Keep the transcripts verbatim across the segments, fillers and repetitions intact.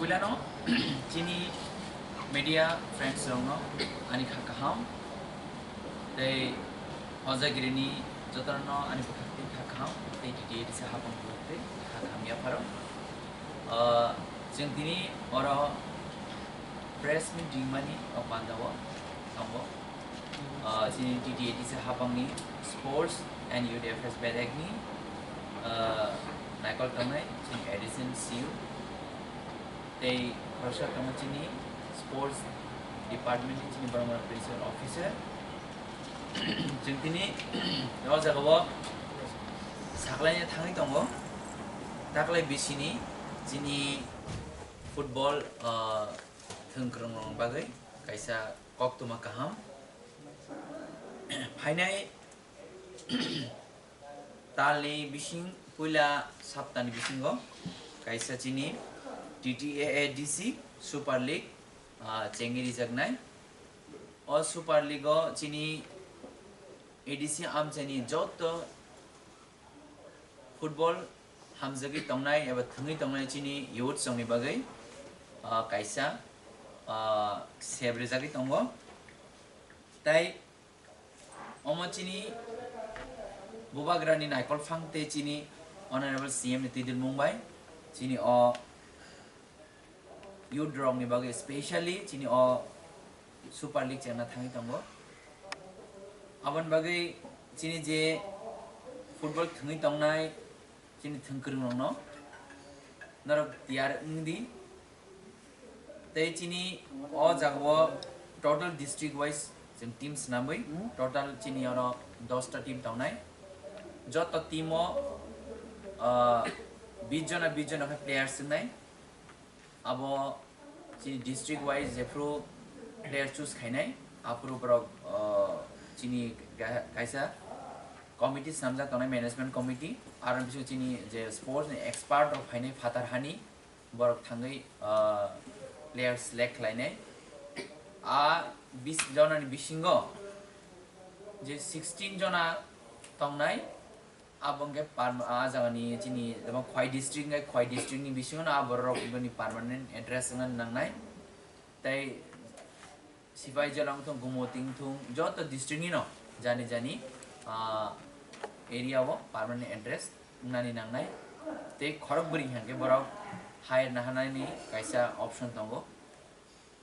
Puilano chini media friends rokno ani kha kaham tei o jagiri ni jotono ani bwkhak twi kha kaham tei T T A D C habang twi kha kaham yapharo. Ah, chwng tini oro press meet ringmani o pandao tongo. Ah, chini T T A D C habangni Sports and Youth Affairs bedekni, ah, naikol tongnai chini additional C E O tei khoroksa tongo chini Sports Department ni chini borok rok Principal Officer. Chwng tini o jagao saklaina thangwi tongo, taklai bisini chini football, ah, thwngkwrwng rokni bagwi kaisa koktwma kaham. Phainai talni bising puila saptani bisingo kaisa chini T T A A D C Super League, ah, chengwi rijaknai. O Super League o chini A D C amchaini joto football hamjagwi tongnai eba thwngwi tongnai chini youth rokni bagwi, ah, kaisa, ah, sep rijagwi tongo. Tai omo chini bubagrani naikol phang tei chini Honorable C M ni twidulmung bai chini o youth rokni bagwi specially chini o Super League chengna thangwi tongo. Aboni bagwi chini je football thwngwi tongnai chini thwngkwrwng rokno norok tiyar wngdi. Tei chini o jagao total district wise chwng team swnamwi, total chini oro dosta team tongnai. Joto team o, ah, bis jona, bis jona khe players wngnai. Abo chini district wise jephru player choose khainai, aphuru borok, ah, chini ga-, kaisa committee swnamjak tongnai, management committee. Aro bisingo chini je sports ni expert rok phainai phatar hani, borok thangwi, ah, player select khlainai. A bis jona ni bisingo je sixteen jona tongnai, abo hwnkhe par-, a jagani chini jemon Khowai district hwnkhe Khowai district ni bisingo no a borok rok bini permanent address wngna nangnai. Tei Sipaijala wngthung, Gumoti wngthung, joto district ni no jani jani, ah, area o permanent address wngnani nangnai. Tei khorok bwrwi hwnkhe borok hire naharnani kaisa option tongo.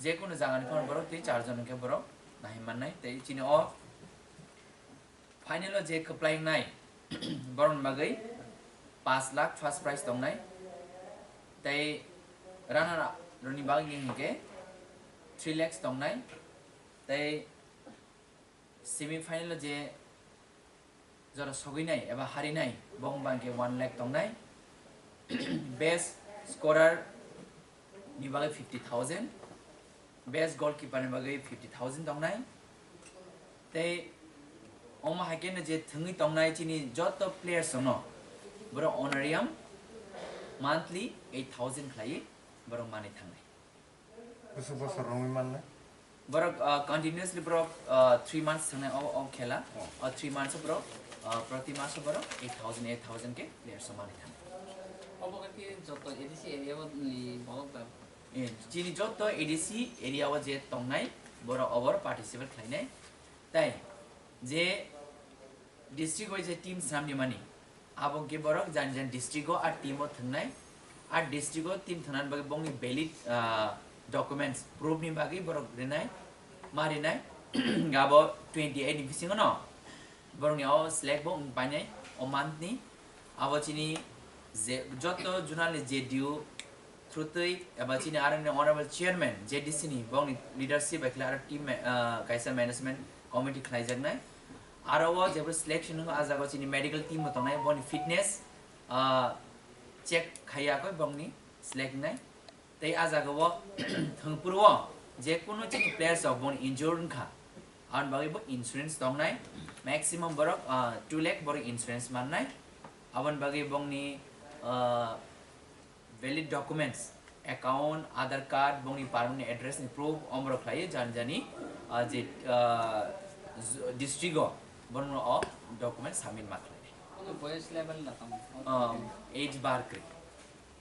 Jekunu jagani phano borok tei char jon hwnkhe borok nahai mannai. Tei chini o final o je kwplai wngnai, borokni bagwi paanch lakh first prize tongnai, tei runner up rokni bagwi hwnkhe three lakhs tongnai, tei semi final o je jora sogwinai eba harinai, bong bangkhe one lakh tongnai. Best scorer ni bagwi fifty thousand, best goalkeeper ni bagwi fifty thousand tongnai. Tei omo hai khe no je thwngwi tongnai chini joto players no, borok honorarium monthly eight thousand khlaiwi borok manwi thangnai. Bwswk bosor romwi mannai? Borok, uh, continuously borok, uh, three months thangnai o, o khela. Oh. O three months o borok, uh, proti maso borok eight thousand, eight thousand khe players o manwi thangnai. Obo khe joto A D C area o ni borok da? Eh, chini joto A D C area o je tongnai borok obor participate khlainai. Tai je district wise team swnamni mani, abo hwnkhe borok jani jani district o a team o thwngnai, a district o team thwngnani bagwi bongni valid, ah, documents proof ni bagwi borok rinai, ma rinai. Abo twenty eight ni bisingo no borokni o select bo wng painai o month ni. Abo chini je joto zonal ni J D U through twi eba chini R N A honorable chairman J D C ni bongni leadership bai khlai aro team ma-, ah, kaisa management committee khlaijaknai. Aro o jebro selection wngkha, ah jaga o chini medical team bo tongnai, boni fitness, ah, check khaiya koi bongni select wngnai. Tei ah jaga o thwngphuru o je kunu chini players rok boni injured wngkha, aboni bagwi bo insurance tongnai. Maximum borok, ah, two lakh borok insurance mannai. Aboni bagwi bongni, ah, valid documents, account, Aadhaar card, bongni permanent address ni proof, omorok khlaiwi jani jani, ah, je, ah, z-, district o borokno o document submit ma khlai. Kono boyos level na tamo? Ah, age bar kwrwi.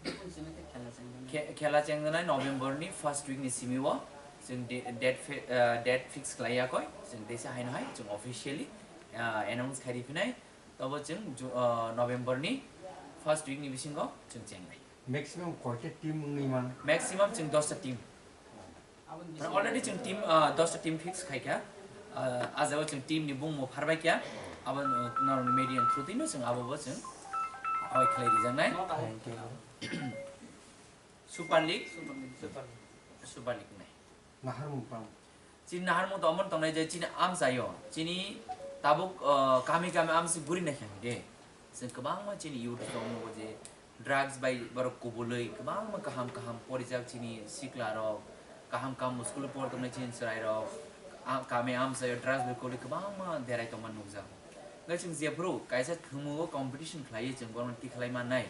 Khe-, khela chengjaknai November ni first week ni simi o chwng de-, date fi-, ah, date fix khlai yakoi, chwng teisa haino hai chwng officially, ah, announce khai riphinai. Tobo chwng Ju-, ah, November ni first week ni bisingo chwng chengnai. Maximum koita team wngwi man? Maximum chwng dosta team. Mane already chwng team, ah, dosta team fix khai kha. Ah, ah jagao chwng team ni bumung pharbai kha. Abo, ah, norokni media ni through twi no chwng abo bo chwng abo khlai rijaknai. Thank you. Super League. Super League, Super League. Super League nai. Naharmung tang. Chini naharmung tongmani tongnai je chini amchaio, chini tabuk, ah, kami kami amsi guri nai kha de. Chwng kwbangma chini youth tongmani je drugs bai borok kubului kwbangma kaham kaham porijak chini sikla rok, kaham kaham school o por tongnai chini chwrai rok, a-, kami amchaio drugs bai kubului kwbangma derai tongmani nukjak. Hwnkhe chwng jephuru kaisa thwngmungo competition khlaiwi chwng bono tikhlai mannai.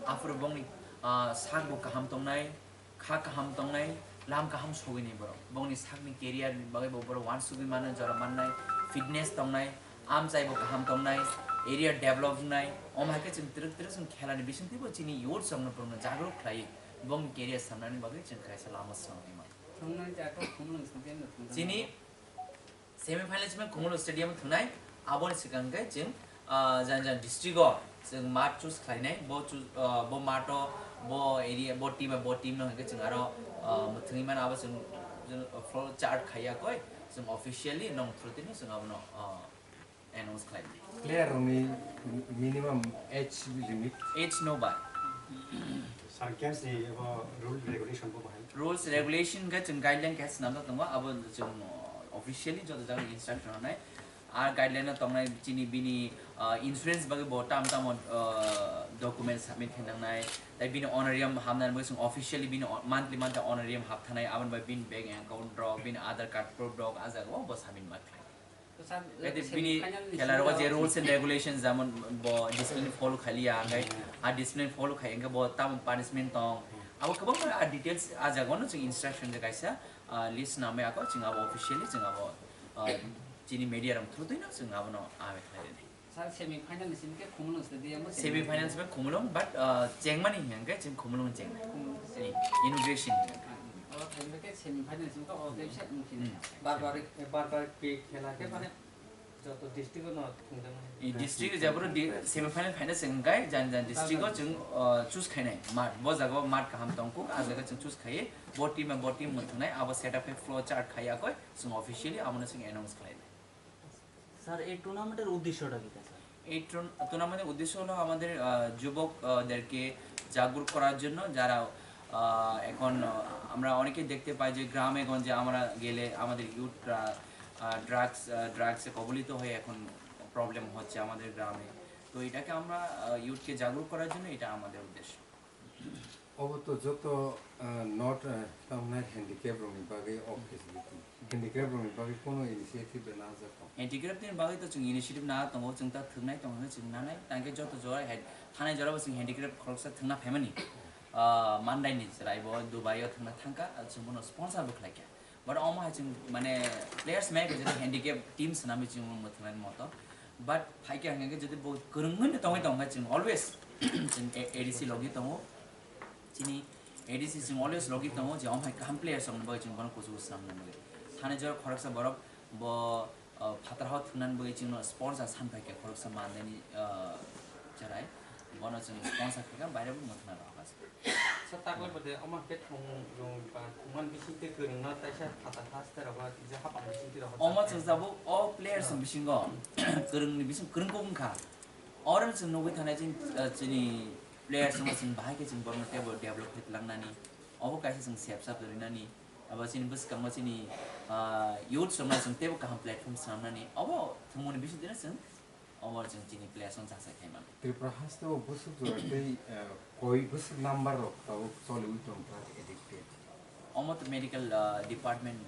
Aphuru bongni, ah, sakbo kaham tongnai, kha kaham tongnai, lam kaham sogwinai borok. Bongni sakni career ni bagwi bo borok uansugwi mano, jora mannai, fitness tongnai, amchai bo kaham tongnai, area develop wngnai. Omo hai khe chwng twrwk twrwk chwng khelani bisingtwibo chini youth rokno borokno jagruk khlaiwi bongni career samnani bagwi chwng kaisa lama swnamwi mano. Thwngna jaga khumulwng songkhe no thwngjaknai. Chini semi final simi Khumulwng Stadium thwngnai, aboni swkang khe chwng, ah, jang jang district o chwng mat choose khlainai, bo choose, ah, bo mat o, bo area, bo team, bo team no hwnkhe chwng aro, ah, mwthangwi mano, abo chwng, chwng floor chart khaiya koi, chwng officially nong through tini chwng abono, ah, announce khlainai. Player rokni minimum age limit? Age no bar. Sir, games ni abo rule regulation bo bahai? Rules regulation khe chwng guideline khe swnamjak tongo, abo chwng officially joto jaga instruction rwnai. Ar guideline o tongnai chini bini, ah, insurance bagwi bo tam tamo, ah, document submit khe nangnai. Tai bini honorarium hamnani bagwi chwng officially bini o-, monthly monthly honorarium hapthanai, aboni bagwi bini bank account rok, bini Aadhaar card proof rok, ah jaga o bo submit ma khlai. Khe bini khela rogo je rules and regulations, jemon bo discipline follow khailiya, hwnkhe a discipline follow khai hwnkhe bo tamo punishment tong. Abo kwbangma a details a jagao no chwng instruction je kaisa, ah, list namai ako chwng abo officially chwng abo, ah, chini media rok through twi no chwng abono ame khlai rwnai. Sir, semi final ni simi khe Khumulwng Stadium o semi final simi Khumulwng, but, ah, chengmani hwnkhe chwng Khumulwng chengnai. Khumulwng. Inauguration. O thangbe khe semi final simi khe o kaisa wngkhe. Hmm. Bar bar, bar bar khe khela khe mane joto district o no thwngjaknai. I district o jaboro di-, semi final final se wngkai, jan jan district o chwng, uh, choose khainai. Mat, bo jaga o mat kaham tong kuk, a jaga chwng choose khaiwi, bo team bo team mwthwngnai, abo setup khe flow chart khai yakoi, chwng officially abono chwng announce khlainai. Sir, এই টুর্নামেন্টের উদ্দেশ্যটা কি, স্যার? এই টুর্ন-, টুর্নামেন্টের উদ্দেশ্য হলো আমাদের, আহ, যুবক, আহ, দেরকে জাগরুক করার জন্য, যারা, আহ, এখন, আহ, আমরা অনেকেই দেখতে পাই যে গ্রামে গঞ্জে আমরা গেলে আমাদের ইউথরা, আহ, ড্রাগস, আহ, ড্রাগসে কবলিত হয়ে এখন প্রবলেম হচ্ছে আমাদের গ্রামে। তো এটাকে আমরা, আহ, ইউথকে জাগরুক করার জন্য এটা আমাদের উদ্দেশ্য। Obo to joto, ah, not, ah, tongnai handicap rokni bagwi o facility. Handicap rokni bagwi kono initiative de najak tong? Handicap ni bagwi to chwng initiative na tongo, chwng ta thwngnai tongo, chwng nanai. Tangkhe joto jora hand-, thanai jora bo chwng handicap khoroksa thwngna phaimani. Ah, Mandai ni chwrai bo Dubai o thwngna thangkha, ah, chwng bono sponsor bo khlaikha. But omo hai chwng mane players mai khe handicap team swnamwi chwng mwthwngnai moto. But phaikhe hwnkhe jodi bo kwrwngwi no tongwi tongkha chwng always chwng A-, A D C logi tongo. Chini A D C chwng always logi tongo je omo hai kaham players rokni bagwi chwng bono kuchugo swnamna bagwi. Thani jora khoroksa borok bo, uh, phatar hao thwngna bagwi chwngno sponsor san phaikha khoroksa Mandai ni, uh, chwrai. Bono chwng sponsor khaikha, baire bo mwthangna rohorkha. Sa takle bode omo khe thwng rwng ba thwngmani bisingtwi kwrwngno taisa phatar haste rogo kisa hapang bisingtwi rogo. Omo chwng jabo o players ni bisingo kwrwngni bising kwrwng kok wngkha. Oro chwng nugwi thanai chini, ah, chini players no chwng bahai khe chwng borokno teibo develop khe tlangnani. Obo kaisa chwng sep sap rinani. Abo chini bwskango chini, ah, youth rokno chwng teibo kaham platform swnamnani. Obo thwngmani bisingtwi chwng Omo chwng chini players no chasai khai mano. Tripura haste o bwswk jora tei, eh, koi bwswk number rok tabuk choliwi tong drug addicted? Omo to medical, ah, department,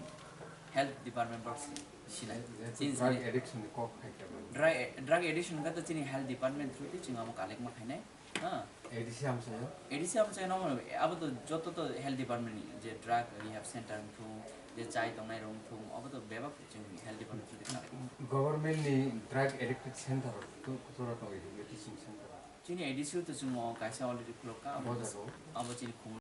health department borok si-, sinai. Jehetu chini drug sini addiction ni kok khai kha bani. Drug, drug addiction hwnkha to chini health department through twi chwng amo collect ma khainai. Ha? A D C amchaio? A D C amchaio no, abo to joto to health department ni, je drug rehab center wngthung, je chai tongnai rok wngthung, abo to bebak chwng health department through twi khainai. Government ni drug addicted center rok to, kotora tongwi hwnwi teaching center rok? Chini A D C o to chwng o kaisa already khulok ka, abo, abo chini khumui.